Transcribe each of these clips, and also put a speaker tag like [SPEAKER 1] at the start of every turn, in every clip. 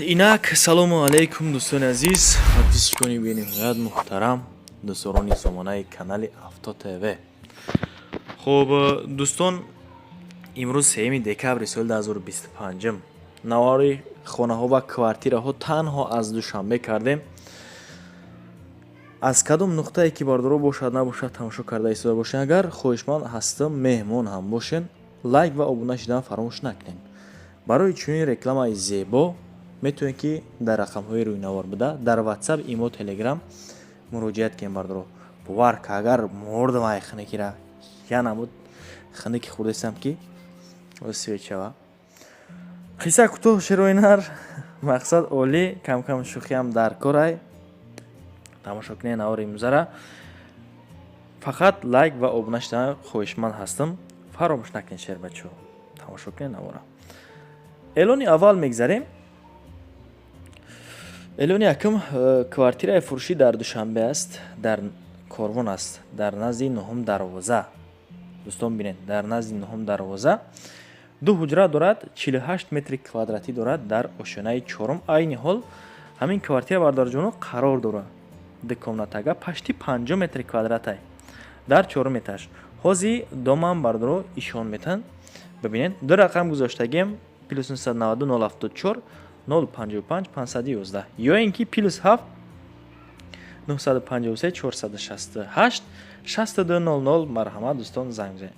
[SPEAKER 1] Инак, салому алайкум, дӯстони азиз, подписчикони бениҳоят муҳтарам, дӯстдорони сомонаи канали Авто ТВ. Хуб, дӯстон, имрӯз 3 декабри соли 2025. Навори хонаҳо ва квартираҳо танҳо аз Душанбе кардем. Аз кадом нуқтае ки, бардоро, бошад, набошад, тамошо карда истода бошед, агар хоҳишманд ҳастам, меҳмон ҳам бошен, лайк ва обуна шудан фаромӯш накунед. Барои чунин рекламаи зебо метавонед, ки дар рақамҳои рӯйнавор буда дар WhatsApp, имо, Telegram муроҷиат кунед. Бардоро, бовар ка, агар мордам ай хунукира, я намуд хунуки хӯрдастам, ки свет шава. Қисса кӯтоҳ, шероинар, мақсад олӣ, камкам шӯхиам дар корай. Тамошо кунед навори имрӯзара. Фақат лайк ва обуна шудан хоҳишманд ҳастам, фаромӯш накунед. Шербачаҳо, тамошо кунед навора. Эълони аввал мегзарем. Эълони якум квартираи фурӯшӣ дар Душанбе аст, дар Корвон аст, дар назди нуҳум дарвоза. Дӯстон, бинед, дар назди нуҳум дарвоза ду ҳуҷра дорад, 48 метри квадратӣ дорад, дар ошёнаи чорум. Айни ҳол ҳамин квартира, бародарҷоно, қарор дорад. Ду комнатага, почти 50 метри квадратай, дар чорум этаж. Ҳози домам, бардоро, ишон метан. Бибинед, ду рақам гузоштагем: +992 074 055 511 ё ин ки +7 953 468 62 00. Марҳамат, дӯстон, занг бизанед.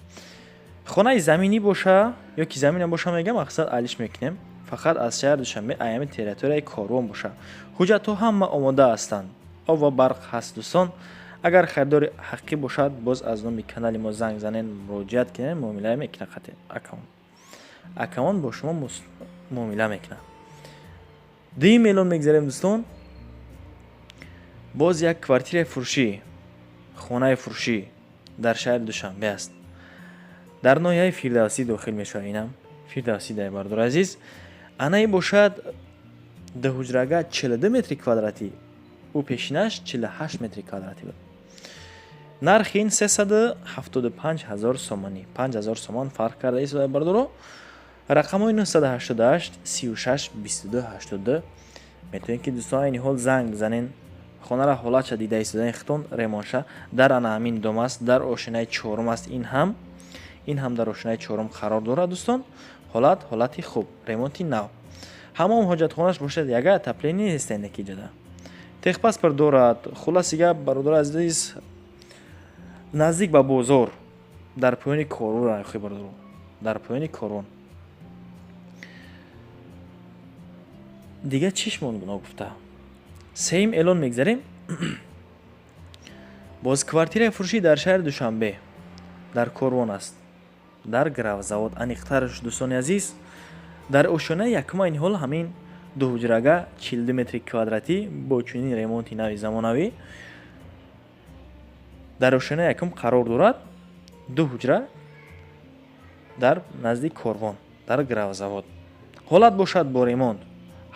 [SPEAKER 1] Хонаи заминӣ боша ё ки замина боша, мегам, мақсад алиш мекунем. Фақат аз шаҳри Душанбе, аями территорияи Корвон боша. Ҳуҷҷатҳо ҳама омода ҳастанд, об ва барқ ҳаст. Дӯстон, агар харидори ҳақиқӣ бошад, боз аз номи канали мо занг занед, муроҷиат кунед, муомила мекунад. Қати акамон бо шумо муомила мекунад. Дуюм эълон мегзарем, дӯстон. Боз як квартираи фурӯшӣ, хонаи фурӯшӣ дар шаҳри Душанбе аст, дар ноҳияи Фирдавсӣ дохил мешавад. Инам Фирдавсӣ дай, бардори азиз. Анаи бошад дуҳуҷрага, 42 метри квадратӣ, ӯ пешинаш 48 метри квадратӣ буд. Нархи ин 375 ҳазор сомонӣ, 5 ҳазор сомон фарқ карда истода. Бардоро, рақамҳои 988 36 22 82 метавонед, ки, дӯстон, айни ҳол занг бизанед. Хонара ҳолатша дида истодаи хитон, ремонша дар ана ҳамин дом аст, дар ошинаи чорум аст. Ин ҳам дар ошинаи чорум қарор дорад. Дӯстон, ҳолат ҳолати хуб, ремонти нав, ҳамом ҳоҷатхонаш бошад, яга отопление нест иҷода, техпаспорт дорад. Хулоси гап, бародари азиз, наздик ба бозор, дар поёни Корвон, охи, бародаро, дар поёни Корвон. Дигар чиш монд ногуфта? Сеюм эълон мегзарем. Боз квартираи фурӯшӣ дар шаҳри Душанбе, дар Корвон аст, дар Гравзавод аниқтараш. Дӯстони азиз, дар ошёнаи якум айни ҳол ҳамин дуҳуҷрага, 42 метри квадратӣ, бо чунин ремонти нави замонавӣ дар ошёнаи якум қарор дорад. Ду ҳуҷра дар назди Корвон, дар Гравзавод. Ҳолат бошад бо ремонт,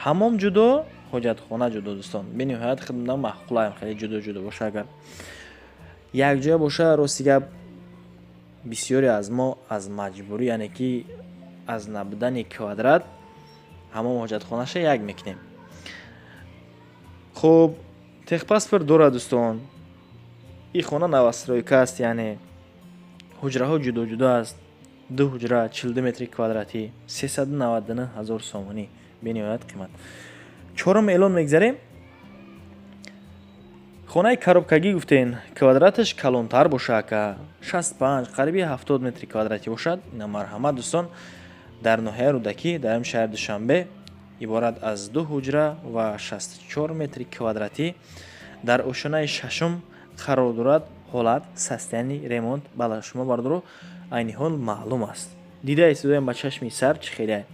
[SPEAKER 1] ҳамом ҷудо, ҳоҷатхона ҷудо. Дӯстон, бениҳоят хидмат маъқулаем, хеле ҷудо ҷудо боша. Агар якҷоя боша, рости гап, бисёре аз мо аз маҷбурӣ, яъне ки аз набудани квадрат, ҳамом ҳоҷатхонаша як мекунем. Хуб, техпаспорт дорад. Дӯстон, ин хона новостройка аст, яъне ҳуҷраҳо ҷудо ҷудо аст. Ду ҳуҷра, 42 метри квадратӣ, 399 ҳазор сомонӣ, бениҳоят қимат. Чорум эълон мегзарем. Хонаи коробкагӣ гуфтен, квадраташ калонтар боша, ака, 65, қариби 70 метри квадратӣ бошад. Ина, марҳамат, дӯстон, дар ноҳияи Рӯдакӣ, дар шаҳри Душанбе, иборат аз ду ҳуҷра ва 64 метри квадратӣ, дар ошёнаи шашум қарор дорад. Ҳолат, состояние ремонт бала шумо, бардоро, айни ҳол маълум аст. Дида истодаем ба чашми сар, чӣ хеле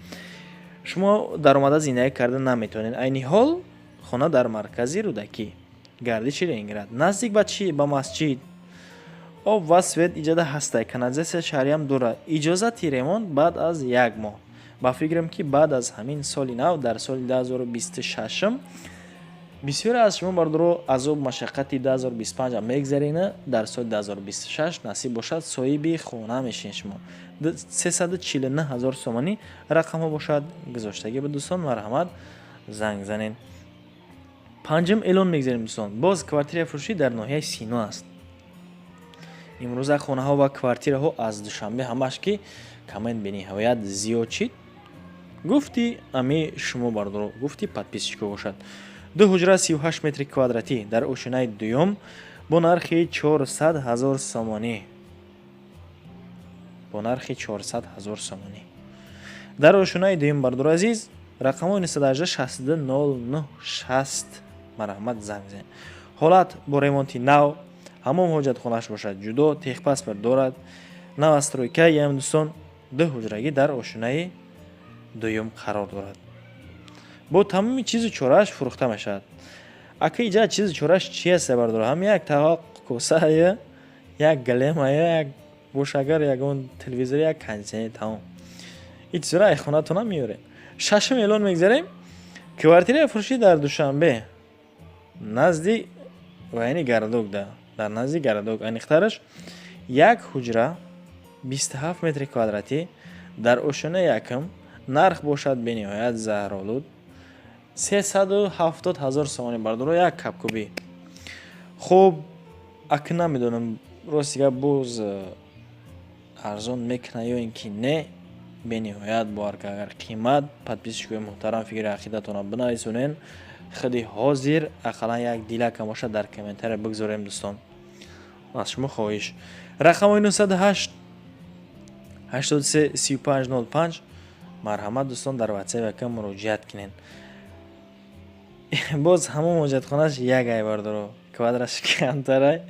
[SPEAKER 1] шумо даромада зиндагӣ карда наметавонед. Айни ҳол хона дар маркази Рӯдакӣ, гардиши Ленинград, наздик ба чӣ? Ба масҷид. Об ва свет иҷода ҳастай, канализатсия шаҳриам дорад. Иҷозати ремонт баъд аз як моҳ. Ба фикрам, ки баъд аз ҳамин соли нав, дар соли 2026, бисёре аз шумо, бардоро, азоб машаққати 2025 мегзарена, дар соли 2026 насиб бошад, соҳиби хона мешин шумо. 349 ҳазор сомонӣ рақамҳо бошад гузоштагӣ ба дӯстон, марҳамат. Занг занед. Панҷум эълон мегзарем, дӯстон. Боз квартираи фурӯшӣ дар ноҳияи Сино аст. Имрӯза хонаҳо ва квартираҳо аз Душанбе ҳамааш ки коммент бениҳоят зиёд шид. Гуфти ами шумо, бардоро, гуфти подписчико бошад. Ду ҳуҷра, 38 метри квадратӣ, дар ошинаи дуюм, бо нархи 400 ҳазор сомонӣ, бо нархи 400 ҳазор сомонӣ дар ошинаи дуюм. Бардори азиз, рақамҳои 918 62 09 60, марҳамат, занг занед. Ҳолат бо ремонти нав, ҳамом, ҳоҷатхонааш бошад ҷудо, техпаспорт дорад, новостройка ям, дӯстон. Ду ҳуҷрагӣ дар ошинаи дуюм қарор дорад, бо тамоми чизу чорааш фурӯхта мешавад. Ака, иҷа чизу чорааш чи аст, бардор? Ҳам як тавақ косая, як галемая, як бош, агар ягон телевизор, як кондиционер, тамом. Ин чизора ай хонатона меёрем. Шашум эълон мегзарем. Квартираи фурӯшӣ дар Душанбе, назди военный городок, да, дар назди городок, аниқтараш, як ҳуҷра, 27 метри квадратӣ, дар ошёнаи якум. Нарх бошад бениҳоят заҳролуд, 370 ҳазор сомонӣ, бардоро, як кабкубӣ. Хуб, ака, намедонам, рости гап, боз арзон мекунад ё ин ки не. Бениҳоят бо агар қимат. Подписчикои муҳтарам, фикри ақидатонро бинависонен. Худи ҳозир ақаллан як дилакам бошад, дар комментария бигзорем. Дӯстон, аз шумо хоҳиш: рақамҳои 908 83 35 05, марҳамат, дӯстон, дар ватсап якам муроҷиат кунед. Боз ҳамон ҳоҷатхонаш як ай, бардоро, квадраш камтарай.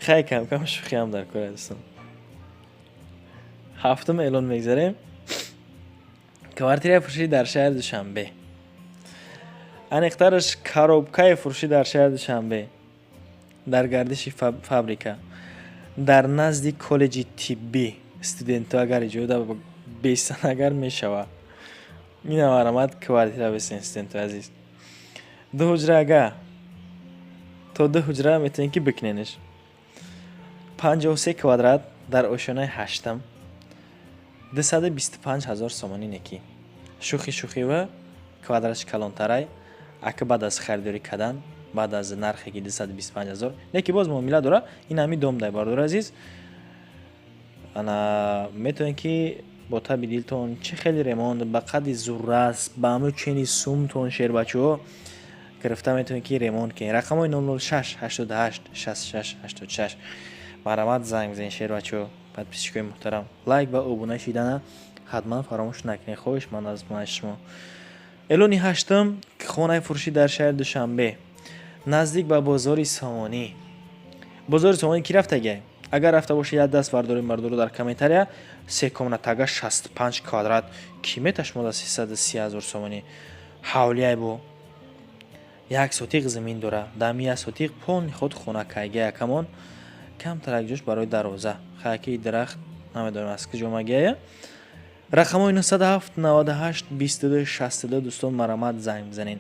[SPEAKER 1] Хай, камкам шӯхиам дар кора, дӯстон. Ҳафтум эълон мегзарем. Квартираи фурӯшӣ дар шаҳри Душанбе, аниқтараш коробкаи фурӯшӣ дар шаҳри Душанбе, дар гардиши фабрика, дар назди коллеҷи тиббӣ. Студентҳо агар иҷода бесан, агар мешавад, ина марҳамат, квартира бесен. Студентои азиз, ду ҳуҷра, ага то ду ҳуҷра метавонед ки бикуненаш, 53 квадрат, дар ошёнаи ҳаштам, 225 ҳазор сомонӣ. Некӣ шӯхи шӯхива, квадратш калонтарай. Ака, баъд аз харидорӣ кардан, баъд аз нархе ки 225 ҳазор, неки боз муомила дора. Ин ҳами дом дай, бардори азиз. Ана метавонед ки бо таби дилтон чӣ хеле ремонт ба қадри зуррас, ба ҳамаи чени сумтон, шербачаҳо, гирифта метавонед ки ремонт кунед. Рақамҳои 006 88 66 86, марҳамат, занг бизанед. Шербачаҳо, подписчикои муҳтарам, лайк ва обуна шидана ҳатман фаромӯш накунед, хоҳиш ман аз ман шумо. Эълони ҳаштум: хонаи фурӯшӣ дар шаҳри Душанбе, наздик ба бозори Сомонӣ. Бозори Сомонӣ кӣ рафтагиай? Агар рафта бошед, як даст бардорем, бардору, дар комментария. Се комнатага, 65 квадрат, кӣ меташмода 330 ҳазор сомонӣ? Ҳавлияй бо як сотиқ замин дора. Дами як сотиқ полный худ хона кайга, якамон камтарак ҷош барои дарвоза хаки дарахт, намедонам, аз куҷо омагиая. Рақамҳои 907 98 22 62, дӯстон, марҳамат, занг бизанед.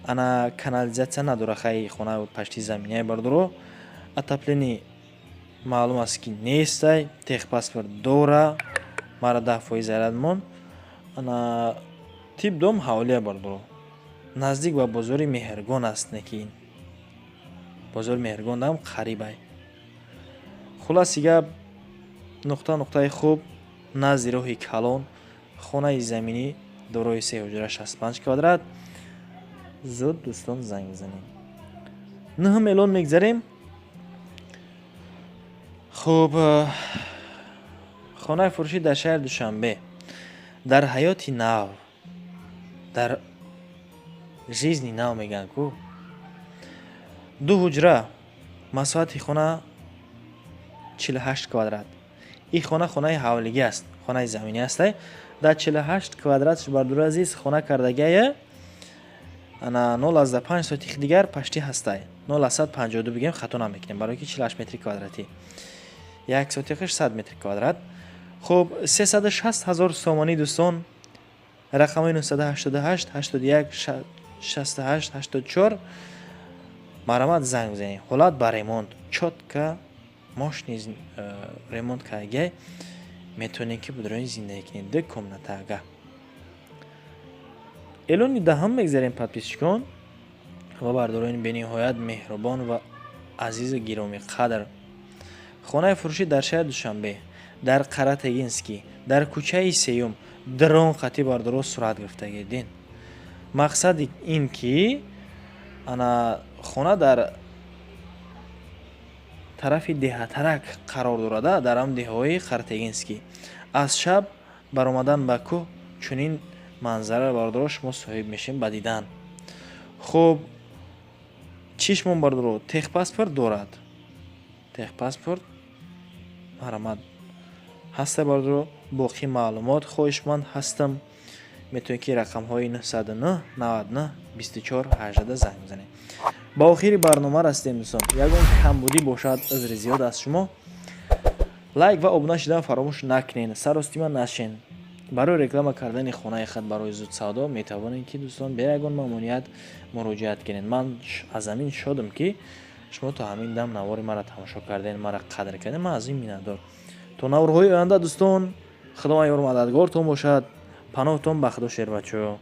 [SPEAKER 1] Ана канализатсия надора, хай, хона пашти заминяй, бардоро. Отопление маълум аст ки нестай, техпаспорт дора, мара 10% заряд мон. Ана тип дом ҳавлия, бардоро, наздик ба бозори Меҳргон аст. Неки ин бозори Меҳргон қарибай. Хулоси гап, нуқта нуқтаи хуб, назди роҳи калон, хонаи заминӣ дорои се ҳуҷра, 65 квадрат. Зуд, дӯстон, занг бизанем. Нӯҳум эълон мегзарем. Хуб, хонаи фурӯшӣ дар шаҳри Душанбе, дар ҳаёти нав, дар жизни нав мегӯянд ку. Ду ҳуҷра, масоҳати хона 48 квадрат. Ин хона хонаи ҳавлигӣ аст, хонаи заминӣ астай. Дар 48 квадрат, бардори азиз, хона кардагиая. Ана 0,5 сотих дигар пашти ҳастай, 0,52 бигем, хато намекунем, барои ки 48 метри квадратӣ, як сотихаш 100 метри квадрат. Хуб, 360 ҳазор сомонӣ, дӯстон. Рақамҳои 988 81 68 84, марҳамат, занг бизанед. Ҳолат ба ремонт, чётко, мощный ремонт кардагиай, метавонед ки будрои зиндагӣ кунед. Ду комнатага. Эълони даҳам мегзарем, подписчикон ва бардорони бениҳоят меҳрубон ва азизу гиромиқадр. Хонаи фурӯшӣ дар шаҳри Душанбе, дар Қаратегинский, дар кӯчаи сеюм, дрон қати, бардоро, сурат гирифтагӣ дин. Мақсади ин ки ана хона дар тарафи деҳатарак қарор дорада, дар ҳам деҳаҳои Қаратегинский. Аз шаб баромадан ба кӯҳ чунин манзара, бардоро, шумо соҳиб мешем ба дидан. Хуб, чишмон, бардоро, техпаспорт дорад, техпаспорт марҳамат ҳаста, бардоро. Боқӣ маълумот хоҳишманд ҳастам, метавонед ки рақамҳои 909 99 24 18 занг бизанед. Ба охири барнома расидем, дӯстон. Ягон камбудӣ бошад, узри зиёд аз шумо. Лайк ва обуна шудан фаромӯш накунед, саростима нашен. Барои реклама кардани хонаи худ, барои зудсавдо метавонед ки, дӯстон, бе ягон мамоният муроҷиат кунед. Ман аз ҳамин шодам, ки шумо то ҳамин дам навори маро тамошо кардед, маро қадр кардед. Ман аз ин миннатдор. То наворҳои оянда, дӯстон, Худованд ёру мададгортон бошад. Паноҳтон ба Худо, шербачо.